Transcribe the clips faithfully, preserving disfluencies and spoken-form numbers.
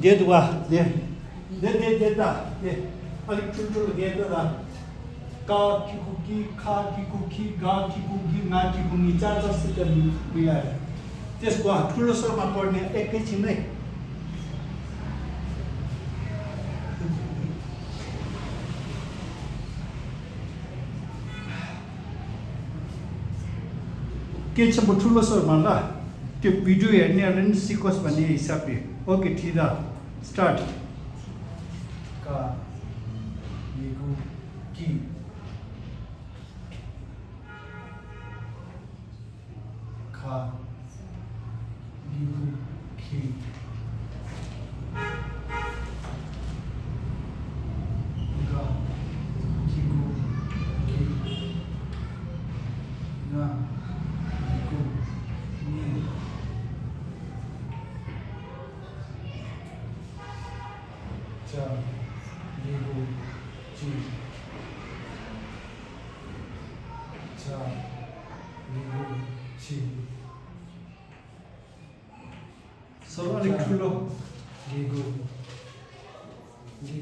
བསྡད་འདུག་བ། བསྡད། བསྡད་བསྡད་བསྡད་ད་བསྡད། ཨ་ལི་ཁྲུལ་ཁྲུལ་བསྡད་ད་ད། ཀ་གི་གུ་གི། ཁ་གི་གུ་གི། ག་གི་གུ་གི། ང་གི་གུ་ངི། ཙ་ཙ་སི་ཏ་མི་མི་ཡ་རེད། དེ་སྐོར་ཁྲུལ་ལོ་སོར་མ་སྐོར་ནས་ཨེ་ཀེ་ཆི་ནས། སྐད་ཆེན་པོ་ཁྲུལ་ལོ་སོར་མ་ལ། དེ་བི་ཌིའོ་ཡར་ནས་རིན་སི་ཀོས་པ་ནས་ཡི་ས་པི། ཨོ་ཀེ་ཁྲིད་ད། སི་ཊར་ཊི། ཀ་གི་གུ་གི། ཁ་གི་གུ་ཁི། ག་གི་གུ་གི། ང་གི་གུ་ངི། ཅ་གི་གུ་ཅི། ཅ་གི་གུ་ཅི། སོ་ལོ་ནི་ཁྲུ་ལོ། གི་གུ་གི།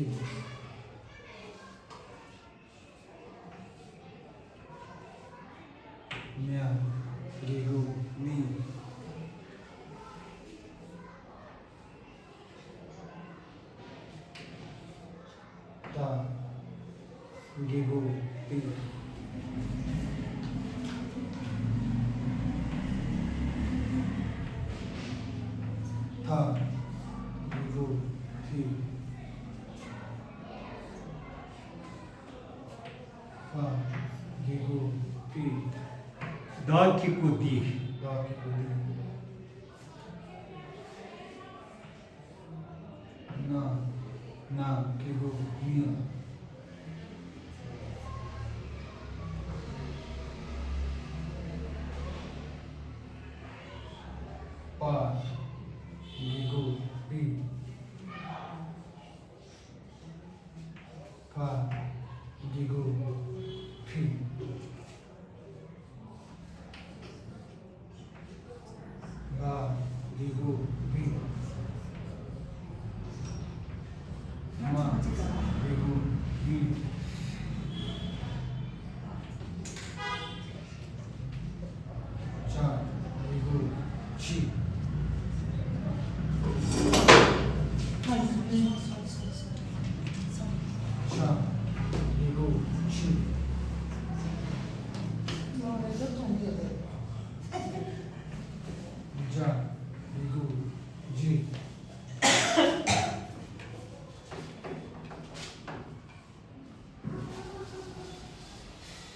མྱ་གི་གུ་མྱི། ཏ་གི་གུ་ཏི། ཐ་གི་གུ་ཐི། ཕ་གི་གུ་ཕི། ད་གི་གུ་དི། ད་གི་གུ་དི། ན་ན་གི་གུ་ནི། པ་གི་གུ་པི། ཕ་གི་གུ་ཕི། བ་གི་གུ་བི། མ་གི་གུ་མི། ཆ་གི་གུ་ཆི། ཆ་གི་གུ་ཆི། ཇ་གི་གུ་ཇི།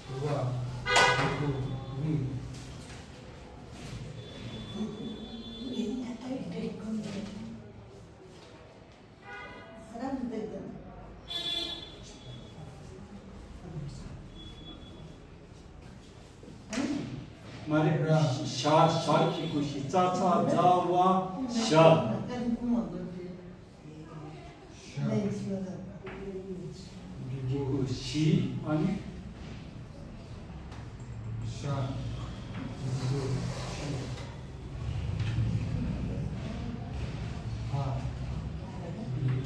བ་གི་གུ་བི། མ་རེད། ར། ཞ། ཞ་གི་གུ་ཞི། ཙ་ཚ་ཛ་ཝ་ཞ། ཞ། གི་གུ་ཞི། ཨ་ནི། ཞ། གི་གུ་ཞི། ཧ། གི་གུ་ཧི།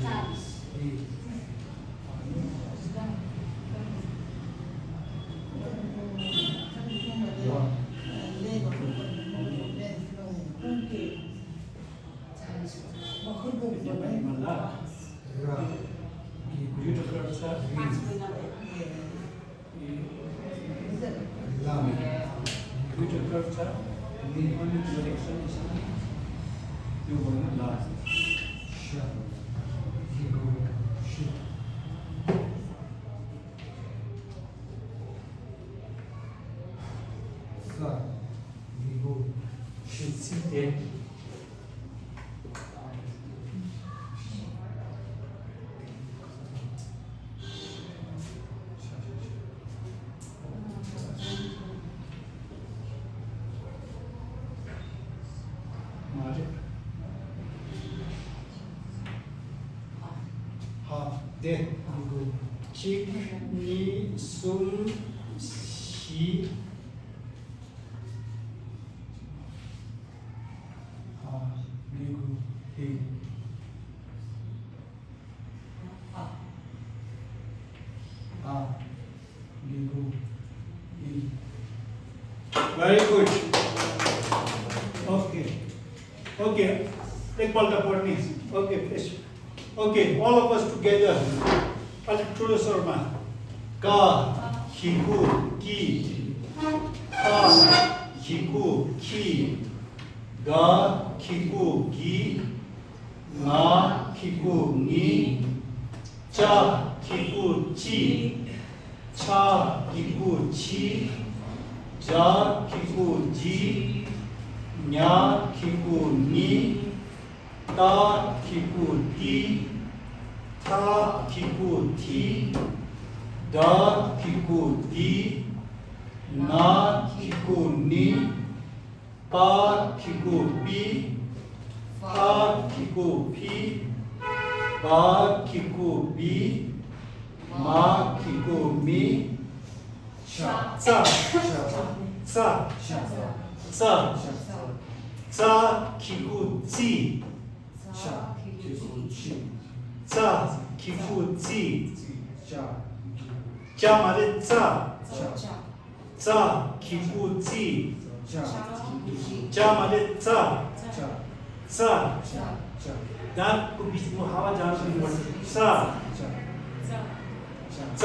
ཨ་ནི། ཝ། ས་གི་གུ་ཤི། ཚིག་དེ། མ་རེད། ཧ། དེ། གཅིག་གཉིས། གསུམ། བཞི། ཧ། གི་གུ་ཧི། Very good. Okay. Okay. एक पल्ट पढ्ने। Okay. Okay, all of us together. अलि ठुलो स्वरमा। का खीको की। खा खीको खी। गा खीको गी। ङा खीको ङी। चा खीको ची। छा खीको छी। जा खीको जी। ञा खीको ञी। ता खीको ती। था खीको थी। दा खीको दी। ना खीको नी। पा खीको पी। फा खीको फी। बा खीको बी। मा खीको मी। चा। चा। चा। चा खीको ची। चा खीको ची। चा खीको ची। चा མ་རེད། ཙ། ཙ། ཙ་གི་གུ་ཙི། ཙ། ཙ་མ་རེད། ཙ། ཙ། ཙ། ད་ཀུ་བི་ཀུ་ཧ་བ་ཅང་ཞིག་ཡོད། ཙ། ཙ་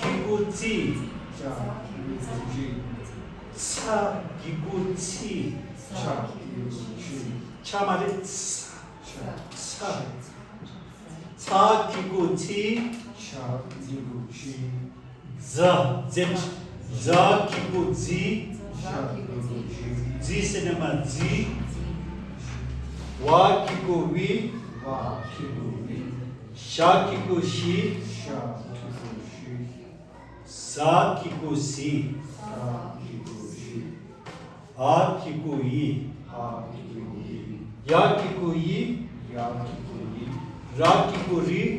གི་གུ་ཙི། ཚ་གི་གུ་ཚི། ཆ་མ་རེད། ཚ། ཚ། ཚ་གི་གུ་ཚི། ཛ། ཛ། ཛ་གི་གུ་ཛི། ཛི་ཟེར་ནས་མ་ཛི། ཝ་གི་གུ་ཝི། ཞ་གི་གུ་ཞི། ཟ་གི་གུ་ཟི། འ་གི་གུ་འི། ཡ་གི་གུ་ཡི། ར་གི་གུ་རི།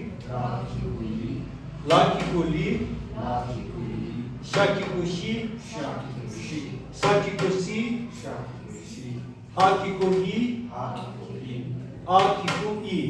ལ་གི་གུ་ལི། ཤ་གི་གུ་ཤི། ས་གི་གུ་སི། ཧ་གི་གུ་ཧི། འ་གི་གུ་འི།